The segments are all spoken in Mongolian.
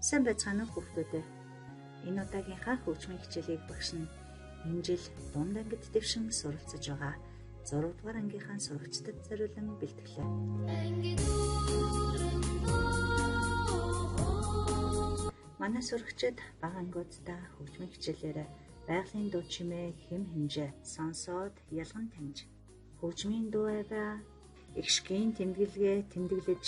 Сайн байцгаана уу хүүхдүүд ээ. Энэ удаагийнхаа хөгжмийн хичээлийг багш нь энэ жил дунд ангид дэвшин суралцж байгаа 6 дугаар ангийнхаа сурагчдад зориулан бэлтгэлээ. Манай сурагчид бага ангиуддаа хөгжмийн хичээлээр байгалийн дуу чимээ хэм хэмжээ сонсоод ялган таньж, хөгжмийн дуу авиа, эгшгийн тэмдэглэгээ тэмдэглэж,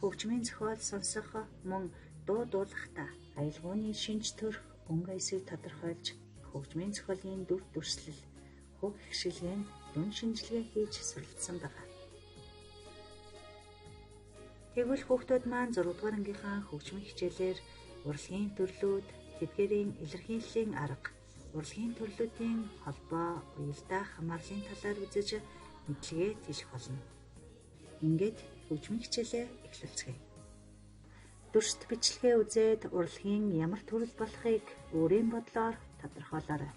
хөгжмийн зохиол сонсох мөн дуу дуулахдаа аялгууны шинж төрх өнгө аясыг тодорхойлж, хөгжмийн зохиолын дүр төрслөл, хөг хишгэлгээнд дүн шинжилгээ хийж суралцсан байна. Тэгвэл хүүхдүүд маань 6 дугаар ангийнхаа хөгжмийн хичээлээр урлагийн төрлүүд, тэдгээрийн илэрхийллийн арга, урлагийн төрлүүдийн холбоо, уялдаа хамаарлын талаар үзэж мэдлэгээ тэлэх болно. Ингээд хөгжмийн хичээлээ эхлүүлцгээе. Дүрст бичлэгээ үзээд урлагийн ямар төрөл болохыг өөрийн бодлоор тодорхойлоорой.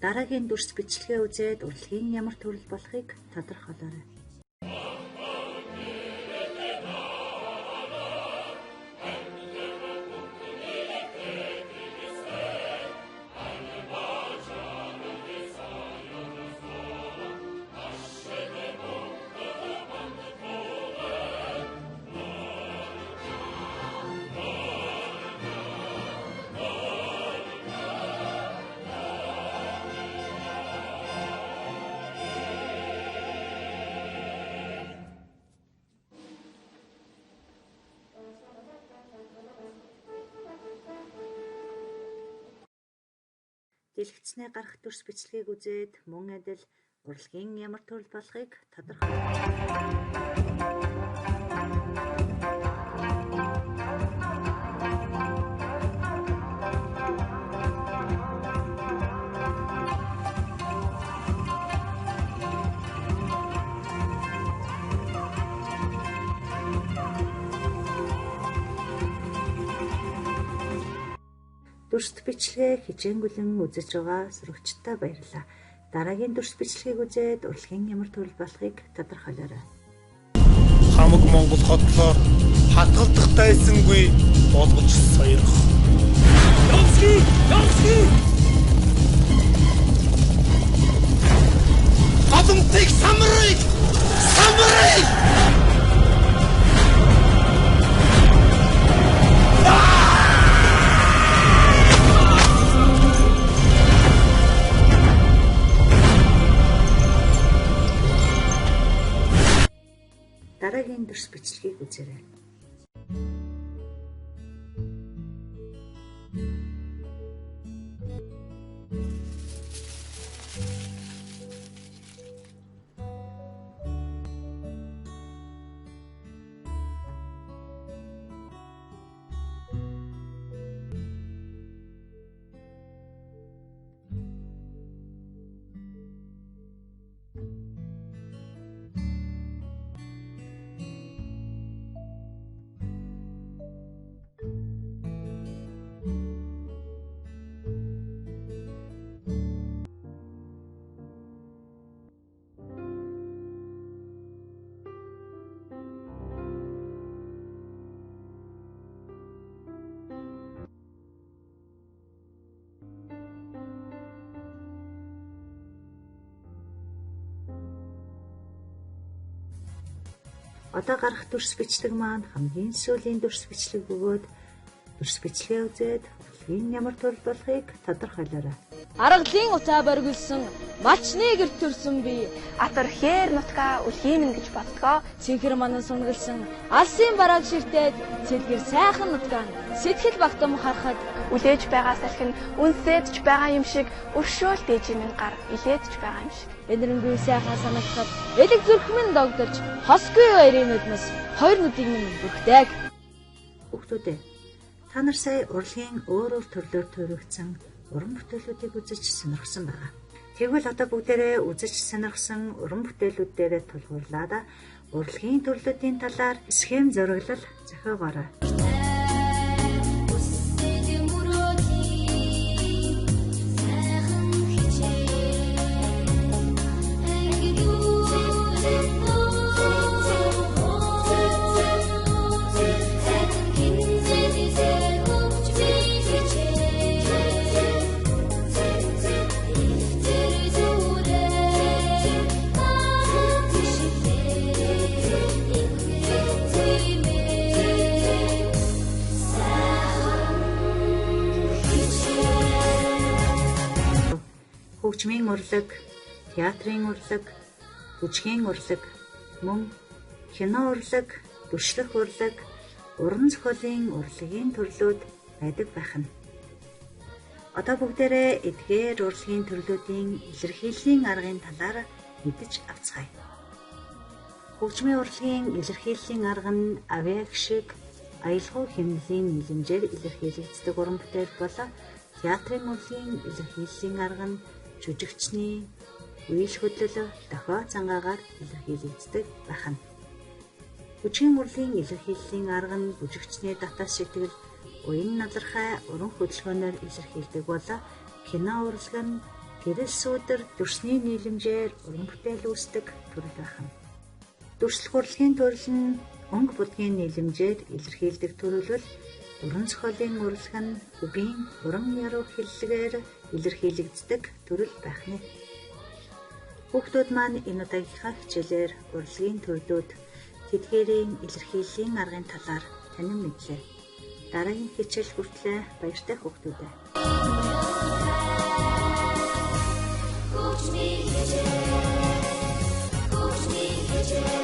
Дараагийн дүрс бичлэгээ үзээд урлагийн ямар төрөл болохыг тодорхойлоорой. Дэлгэцнээ гарах дүрс бичлэгийг үзээд мөн адил урлагийн ямар төрөл болохыг тодорхойлоорой. Дүрст бичлэгээ хичээнгүлэн үзэж байгаа сурагчдаа баярлалаа. Дараагийн дүрс бичлэгийг үзээд урлагийн ямар төрөл болохыг тодорхойлоорой. Хамаг Монгол хотлоор хатгалдах тайсангүй болгож сойрох. Явски! Явски! Голомтыг самрыг! Самрыг! Дараагийн дүрс бичлэгийг үзээрэй. Одоо гарах дүрс бичлэг маань хамгийн сүүлийн дүрс бичлэг бөгөөд дүрс бичлэгээ үзээд урлагийн ямар төрөл болохыг тодорхойлоорой. Аргалын утаа боргилсон малчны гэрт төрсөн би Атар хээр нутгаа үлгиймэн гэж боддгоо. Цэнхэр манан сунгалсан алсын барааг ширтээд цэлгэр сайхан нутгаа сэтгэл багтам харахад Үлээж байгаа салхи нь үнсээдч байгаа юм шиг өршөөл дээжимэн гар илээдч байгаа юм шиг. Энэрэнгүй сайхан санагдахад элэг зүрх минь догдолж хосгүй баярын нүднэс хоёр нүдийг минь бүрхдэг. Хүүхдүүд ээ, та нар сая урлагийн өөр өөр төрлөөр туурвигдсан уран бүтээлүүдийг үзэж сонирхсан байгаа. Тэгвэл одоо бүгдээрээ үзэж сонирхсан уран бүтээлүүд дээрээ тулгуурлаад урлагийн төрлүүдийн талаар схем зураглал зохиогоорой. Хөгжмийн урлаг, театрын урлаг, бүжгийн урлаг, мөн кино урлаг, дүрслэх урлаг, уран зохиолын урлагийн төрлүүд байдаг байх нь. Одоо бүгдээрээ эдгээр урлагийн төрлүүдийн илэрхийллийн аргын талаар мэдэж авцгаая. Хөгжмийн урлагийн илэрхийллийн арга нь авиаг шиг аялгау хэмнэлийн нийлэмжээр илэрхийлэгддэг уран бүтээл бол театрын урлагийн илэрхийллийн арга нь жүжигчний үйл хөдлөл дохио цангаагаар илэрхийлэгддэг байх нь. Бүжгийн урлагийн илэрхийллийн арга нь бүжигчний дотоод сэтгэл, уян налархай уран хөдөлгөөнөөр илэрхийлдэг бол кино урлаг нь гэрэл сүүдэр дүрсний нийлэмжээр уран бүтээл үүсдэг төрөл байх нь. Дүрслэх урлагийн төрөл нь өнгө будгийн нийлэмжээр илэрхийлдэг төрөл бол уран зохиолын урлаг нь үгийн уран яруу хэллэгээр илэрхийлэгддэг төрөл байх нь. Хүүхдүүд маань энэ удаагийнхаа хичээлээр урлагийн төрлүүд тэдгээрийн илэрхийллийн аргын талаар танин мэдлээ. Дараагийн хичээл хүртлээ баяртай хүүхдүүд ээ. Хөгжмийн хичээл.